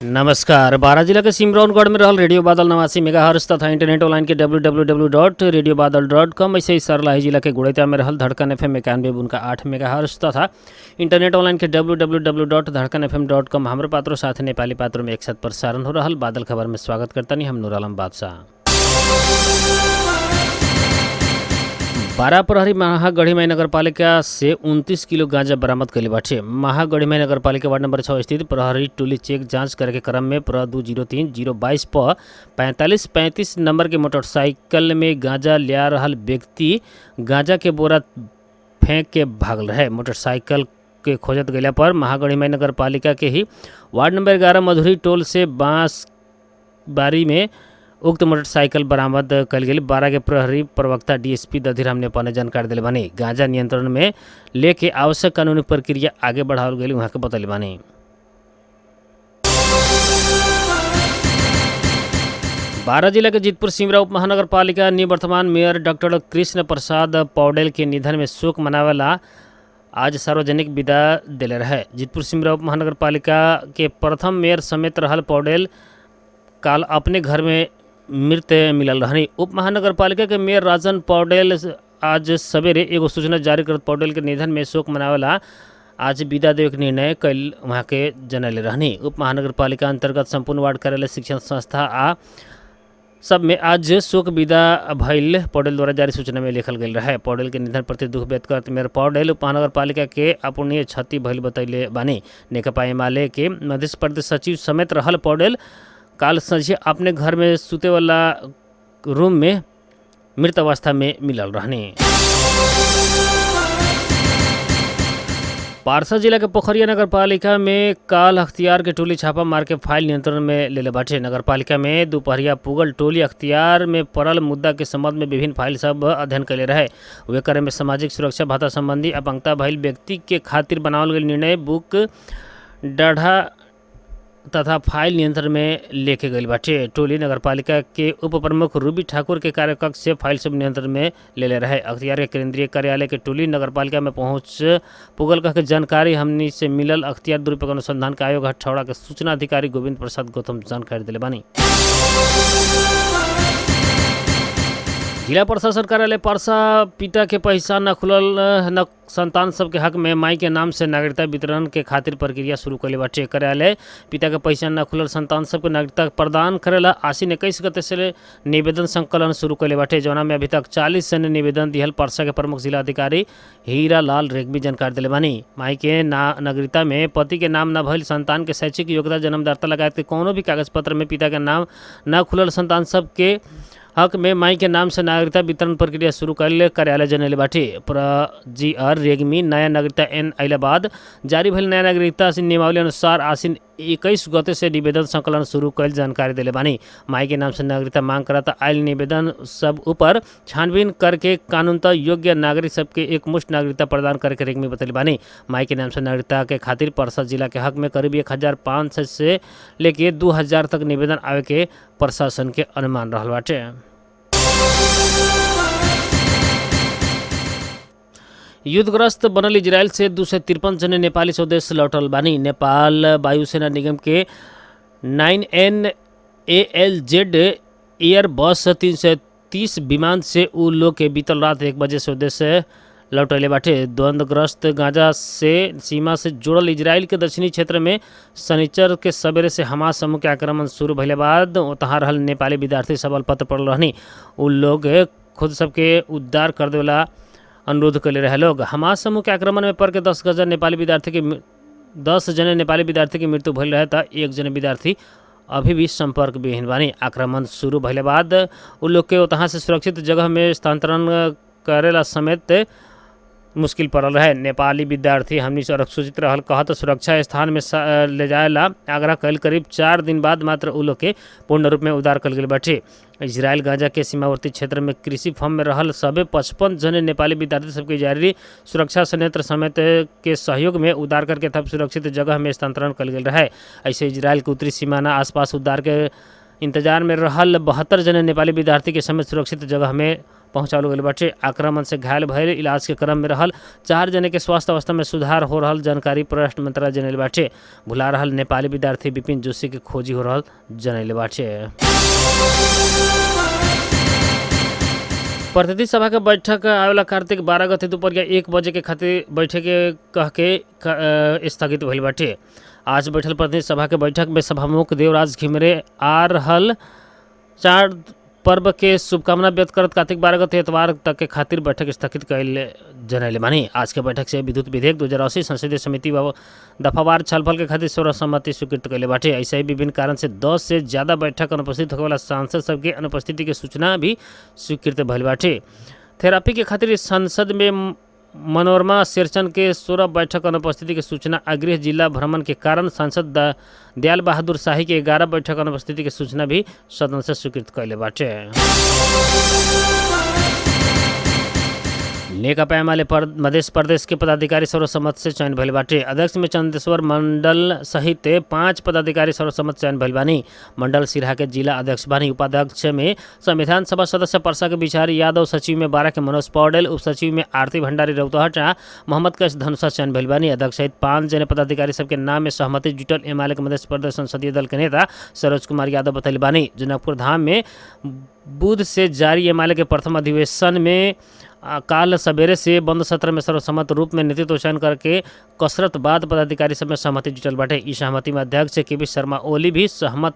नमस्कार। बारा जिला के सिमरौनगढ़ में रहल रेडियो बादल 89 मेगाहर्ट्ज तथा इंटरनेट ऑनलाइन के www.radiobadal.com। ऐसे ही सरलाही जिला के गुड़ैता में रहल धड़कन एफएम 91.8 मेगाहर्ट्ज तथा इंटरनेट ऑनलाइन के www.धड़कनfm.com हाम्रो पात्रो साथ नेपाली पात्रो में एक साथ प्रसारण हो रहल बादल खबर में स्वागत करतानी हम नूर आलम बादशाह। बारा प्रहरी महागढ़ीमाई नगरपालिका से 29 किलो गांजा बरामद कैले बाटे। महागढ़ीमाई नगरपालिका वार्ड नंबर 6 स्थित प्रहरी टोली चेक जांच करे के क्रम में प्र 203022 प 4535 नंबर के मोटरसाइकिल में गांजा लिया रहल व्यक्ति गांजा के बोरा फेंक के भागल रहे। मोटरसाइकिल के खोजत गैला पर महागढ़ीमाई नगरपालिका के ही वार्ड नंबर 11 मधुरी टोल से बांस बारी में उक्त मोटरसाइकिल बरामद कल गेल। बारह के प्रहरी प्रवक्ता डीएसपी दधिराम नेपाल ने जानकारी दिले बानी। गांजा नियंत्रण में लेके आवश्यक कानूनी प्रक्रिया आगे बढ़ावल गेल वहाँ के बतैले बानी। बारह जिला के जितपुर सिमरा उप महानगर पालिका निवर्तमान मेयर डॉक्टर कृष्ण प्रसाद पौडेल के निधन में शोक मनावेला आज सार्वजनिक विदा दिले रहे। जितपुर सिमरा उप महानगर पालिका के प्रथम मेयर समेत रहल पौडेल काल अपने घर में मृत मिलल रहनी। उप महानगर पालिका के मेयर राजन पौडेल आज सवेरे एगो सूचना जारी करत पौडेल के निधन में शोक मनावेला आज विदा देवे के निर्णय कैल वहाँ के जनैले रहनी। उप महानगर पालिका अंतर्गत संपूर्ण वार्ड कार्यालय, शिक्षण संस्था आ सब में आज शोक विदा भइल पौडेल द्वारा जारी सूचना में लिखल गेल रहे। पौडेल के निधन प्रति दुख व्यक्त करत मेयर पौडेल उप महानगर पालिका के अपूर्णीय क्षति भइल बतैले बानी। नेकपा एमाले के मध्य प्रदेश सचिव समेत रहल पौडेल काल संझे अपने घर में सुते वाला रूम में मृत अवस्था में मिलल रहने। पारसा जिला के पोखरिया नगर पालिका में काल अख्तियार के टोली छापा मार के फाइल नियंत्रण में लेले बाटे। नगर पालिका में दोपहरिया पुगल टोली अख्तियार में पड़ल मुद्दा के संबंध में विभिन्न फाइल सब अध्ययन कैले रहे। वे करे में सामाजिक सुरक्षा भत्ता संबंधी अपंगता भइल व्यक्ति के खातिर बनावल गेल निर्णय बुक डाढ़ा तथा फाइल नियंत्रण में लेके गई बाटे। टोली नगरपालिका के उप प्रमुख रूबी ठाकुर के कार्यकक्ष से फाइल सब नियंत्रण में लेले रहे। अख्तियार के केंद्रीय कार्यालय के टोली नगरपालिका में पहुंच पुगल कह के जानकारी हमनी से मिलल अख्तियार दुरुपयोग अनुसंधान के आयोग हठौड़ा के सूचना अधिकारी गोविंद प्रसाद गौतम जानकारी दिले बानी। जिला प्रशासन कार्यालय परसा पिता के पहचान न खुलल न संतान सबके हक में माई के नाम से नागरिकता वितरण के खातिर प्रक्रिया शुरू कैले बाटे। कार्यालय पिता के पहचान न खुलल संतान सबके नागरिकता प्रदान करेला आश्विन 21 गते से निवेदन संकलन शुरू कैले बाटे, जौना में अभी तक 40 जने निवेदन दिहल परसा के प्रमुख जिला अधिकारी हीरा लाल रेग्मी जानकारी दिले बानी। माई के नागरिकता में पति के नाम न भइल संतान के शैक्षिक योग्यता, जन्मदाता लगायत के कोनो भी कागज पत्र में पिता के नाम न खुलल संतान सबके हक में माई के नाम से नागरिकता वितरण प्रक्रिया शुरू कैल कार्यालय जनैले बाटे। प्र जी आर रेग्मी नया नागरिकता एन अइला बाद जारी भेल नया नागरिकता नियमावली अनुसार आश्विन 21 गते से निवेदन संकलन शुरू कैल जानकारी दिले बानी। माई के नाम से नागरिकता मांग करत आयल निवेदन सब ऊपर छानबीन करके कानूनतः योग्य नागरिक सबके एकमुश्त नागरिकता प्रदान करके रेग्मी बतैले बानी। माई के नाम से नागरिकता के खातिर परसा जिला के हक में करीब 1500 से लेके 2000 तक निवेदन आवे के प्रशासन के अनुमान रहल बाटे। युद्धग्रस्त बनल इजरायल से 253 जने नेपाली स्वदेश लौटल बानी। नेपाल वायुसेना निगम के 9N ALZ air बस 330 विमान से उ लोग के बीतल रात 1 बजे स्वदेश लौटैले बाटे। द्वंद्वग्रस्त गांजा से सीमा से जुड़ल इजरायल के दक्षिणी क्षेत्र में शनिचर के सवेरे से हमास समूह के आक्रमण शुरू भइले बाद ओतहाँ रहल नेपाली विद्यार्थी सब अलपत्र पड़ल रहनी। उ लोग खुद सबके उद्धार कर देवेला अनुरोध कैले रहे लोग। हमास समूह के आक्रमण में पड़ के 10 नेपाली विद्यार्थी के 10 जने नेपाली विद्यार्थी के मृत्यु भइल रहे त 1 जने विद्यार्थी अभी भी संपर्क विहीन बानी। आक्रमण शुरू भइले बाद उ लोग के ओतहाँ से सुरक्षित जगह में स्थानांतरण करेला समेत मुश्किल पड़ल रहे। नेपाली विद्यार्थी हमनी से सुरक्षित रहल कहत सुरक्षा स्थान में ले जाएला आग्रह कैल करीब 4 दिन बाद मात्र उ लोग के पूर्ण रूप में उद्धार कल गेल बाटे। इजरायल गांजा के सीमावर्ती क्षेत्र में कृषि फर्म में रहल सबे 55 जने नेपाली विद्यार्थी सबके इजरायली सुरक्षा संयंत्र समेत के सहयोग में उद्धार करके तब सुरक्षित जगह में स्थानांतरण कल गेल रहे। ऐसे इजरायल के उत्तरी सीमाना आसपास उद्धार के इंतजार में रहल 72 जने नेपाली विद्यार्थी के समेत सुरक्षित जगह में पहुँचावल गइल बाटे। आक्रमण से घायल भयल इलाज के क्रम में रहल 4 जने के स्वास्थ्य अवस्था में सुधार हो रहल जानकारी परराष्ट्र मंत्रालय जनैले बाटे। भुला रहल नेपाली विद्यार्थी विपिन जोशी के खोजी हो रहल जनैले बाटे। प्रतिनिधि सभा के बैठक आवेला कार्तिक 12 गते दोपहरिया 1 बजे के खातिर बैठक के कह के स्थगित भइल बाटे। आज बैठल प्रतिनिधि सभा के बैठक में सभामुख देवराज घिमिरे आ रहल 4 पर्व के शुभकामना व्यक्त करत कार्तिक 12 गते एतवार तक के खातिर बैठक स्थगित कैल जनैले बानी। आज के बैठक से विद्युत विधेयक 2080 संसदीय समिति दफावार छलफल के खातिर सर्वसम्मति स्वीकृत कैले बाटे। ऐसे ही विभिन्न कारण से 10 से ज़्यादा बैठक अनुपस्थित होखे वाला सांसद सबके अनुपस्थिति के सूचना भी स्वीकृत भइल बाटे। थेरापी के खातिर संसद में मनोरमा शेरचन के 16 बैठक अनुपस्थिति के सूचना आ गृह जिला भ्रमण के कारण सांसद दयाल बहादुर शाही के 11 बैठक अनुपस्थिति के सूचना भी सदन से स्वीकृत कैले बाटे। नेकपा एमाले मध्य प्रदेश के पदाधिकारी सर्वसम्मत से चयन भइल बाटे। अध्यक्ष में चंदेश्वर मंडल सहित 5 पदाधिकारी सर्वसम्मत चयन भइल बानी। मंडल सिरहा के जिला अध्यक्ष बानी। उपाध्यक्ष में संविधान सभा सदस्य परसा के बिचारी यादव, सचिव में 12 के मनोज पौडेल, उपसचिव में आरती भंडारी रौतहट आ मोहम्मद कैस धनुषा चयन भइल बानी। अध्यक्ष सहित 5 जने पदाधिकारी सबके नाम में सहमति जुटल एमाले के मध्य प्रदेश संसदीय दल के नेता सरोज कुमार यादव बतैले बानी। जनकपुर धाम में बुध से जारी एमाले के प्रथम अधिवेशन में काल सवेरे से बंद सत्र में सर्वसम्मत रूप में नेतृत्व चयन करके कसरत बाद पदाधिकारी सब में सहमति जुटल बाटे। इस सहमति में अध्यक्ष के पी शर्मा ओली भी सहमत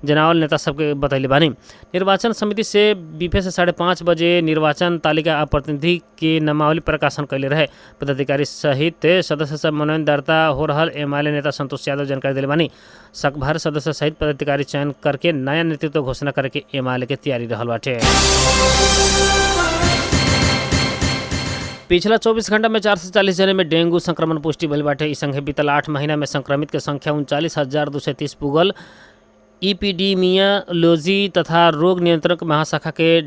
जनावल नेता सबके बतैले बानी। निर्वाचन समिति से बीफे से 5:30 बजे निर्वाचन तालिका आ प्रतिनिधि के नामावली प्रकाशन कैले रहे। पदाधिकारी सहित सदस्य सब मनोनयन दर्ता हो रहल एमाले नेता संतोष यादव जानकारी दिले बानी। सकभर सदस्य सहित पदाधिकारी चयन करके नया नेतृत्व घोषणा करके एमाले के तैयारी रहल बाटे। पिछला 24 घंटा में 440 जने में डेंगू संक्रमण पुष्टि भइल बाटे। इस संगे बीतल 8 महीना में संक्रमित के संख्या 39,230 पुगल। इपिडीमियोलॉजी तथा रोग नियंत्रण महाशाखा के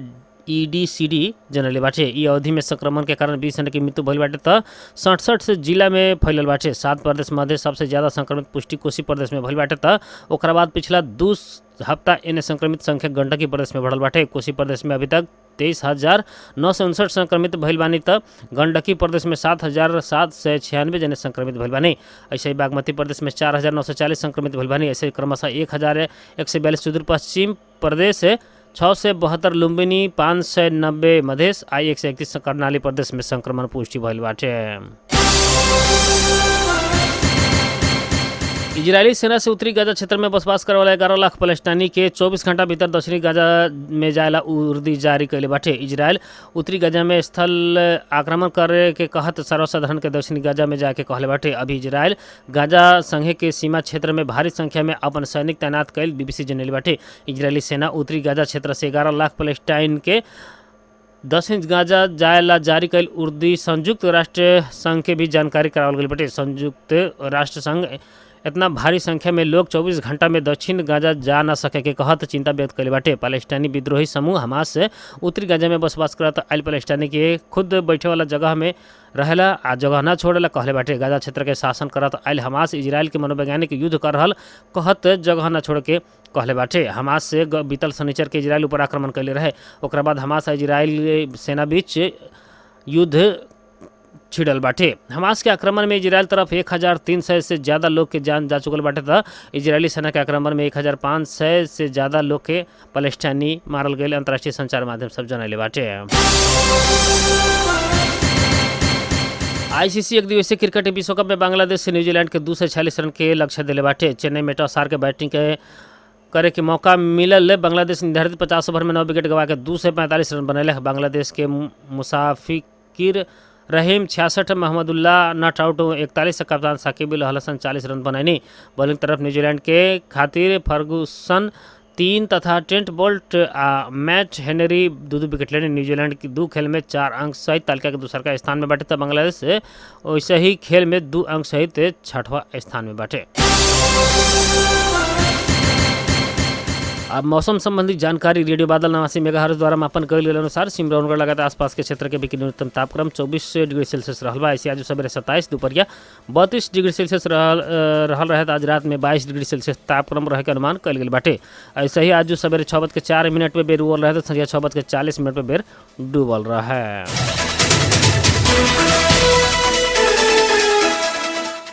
ईडीसीडी जनले बाटे। ई अवधि में संक्रमण के कारण 20 जने के मृत्यु भइल बाटे त 67 जिला में फैलल बाटे। 7 प्रदेश मध्य सबसे ज़्यादा संक्रमित पुष्टि कोसी प्रदेश में भइल बाटे त ओकरा बाद पिछला 2 हफ्ता एने संक्रमित संख्या गंडकी प्रदेश में बढ़ल बाटे। कोसी प्रदेश में अभी तक 23,959 संक्रमित भइल बानी त गंडकी प्रदेश में 7,796 जने संक्रमित भइल बानी। ऐसे ही बागमती प्रदेश में 4,940 संक्रमित भइल बानी। ऐसे क्रमशः 1,142 सुदूरपश्चिम प्रदेश, 672 लुम्बिनी, 590 मधेश आ 131 कर्णाली प्रदेश में संक्रमण पुष्टि भइल बाटे। इजरायली सेना से उत्तरी गाजा क्षेत्र में बसवास करे वाला 11 लाख फलस्तीनी के 24 घंटा भीतर दक्षिणी गाजा में जाएला उर्दी जारी कैले बाटे। इजरायल उत्तरी गाजा में स्थल आक्रमण करे के कहत सर्वसाधारण के दक्षिणी गाजा में जाके कहले बाटे। अभी इजरायल गाजा संघे के सीमा क्षेत्र में भारी संख्या में अपन सैनिक तैनात कैल बीबीसी जनैले बाटे। इजरायली सेना उत्तरी गाजा क्षेत्र से 11 लाख फलस्तीन के दक्षिण गाजा जाएला जारी कैल उर्दी संयुक्त राष्ट्र संघ के भी जानकारी करावल गेल बाटे। संयुक्त राष्ट्र संघ इतना भारी संख्या में लोग 24 घंटा में दक्षिण गाजा जा न सके के कहत चिंता व्यक्त कैले बाटे। पालेस्टाइनी विद्रोही समूह हमास उत्तरी गाजा में बसवास करत आयल पालेस्टाइनी के खुद बैठे वाला जगह में रहेला आ जगह न छोड़ेला कहले बाटे। गाजा क्षेत्र के शासन करत आयल हमास इजरायल के मनोवैज्ञानिक युद्ध कर रहल कहत जगह न छोड़ के कहले बाटे। हमास से बीतल शनिचर के इजरायल ऊपर आक्रमण कैले रहे। ओकरा बाद हमास आ इजरायल सेना बीच युद्ध छिड़ल बाटे। हमास के आक्रमण में इजरायल तरफ 1,300 से ज़्यादा लोग के जान जा चुकल बाटे त इजरायली सेना के आक्रमण में 1,500 से ज़्यादा लोग के पलेस्टाइनी मारल गए अंतर्राष्ट्रीय संचार माध्यम सब जनैले बाटे। आईसीसी एक दिवसीय क्रिकेट विश्व कप में बांग्लादेश से न्यूजीलैंड के 246 रन के लक्ष्य दिले बाटे। चेन्नई में टॉस हार के बैटिंग के करे के मौका मिलल। बांग्लादेश निर्धारित 50 ओवर में 9 विकेट गवा के 245 रन बनैले। बांग्लादेश के मुसाफिकिर रहीम 66, महमदुल्ला not out 41, कप्तान साकिब अल हसन 40 रन बनैनी। बॉलिंग तरफ न्यूजीलैंड के खातिर फर्गुसन 3 तथा ट्रेंट बोल्ट आ मैट हेनरी 2-2 विकेट लेने। न्यूजीलैंड की 2 खेल में 4 अंक सहित तालिका के दूसरा स्थान में बाटे त बांग्लादेश वैसे ही खेल में 2 अंक सहित 6वां स्थान में बाटे। अब मौसम संबंधी जानकारी रेडियो बादल 89 मेगाहर्ट्ज द्वारा मापन कयल गेल अनुसार सिमरौनगढ़ लगातार आसपास के क्षेत्र के भी न्यूनतम तापक्रम 24 डिग्री सेल्सियस रहल बा। ऐसे आज सवेरे 27, दोपहरिया 32 डिग्री सेल्सियस रहल रहे। आज रात में 22 डिग्री सेल्सियस तापक्रम रहे के अनुमान कयल गेल बाटे। ऐसे ही आज सवेरे 6:04 पे बेर उगल रहे तो संझिया 6:40 पे बेर डूबल रहे।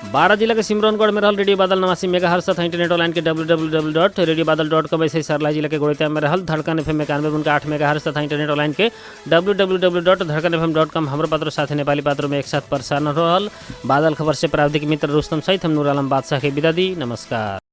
12 जिला के सिमरौनगढ़ में रहल रेडियो बादल 89 मेगाहर्ट्ज तथा इंटरनेट ऑनलाइन के www.radiobadal.com। ऐसे ही सरला जिला के गोड़िता में रहल धड़कन एफएम 91.8 मेगाहर्ट्ज तथा इंटरनेट ऑनलाइन के www.धड़कनfm.com हमरो पात्रो साथे नेपाली पात्रो में एक साथ प्रसारण रहल। बादल खबर से प्राविधिक मित्र रुस्तम सहित हम नूर आलम बादशाह के विदा दी। नमस्कार।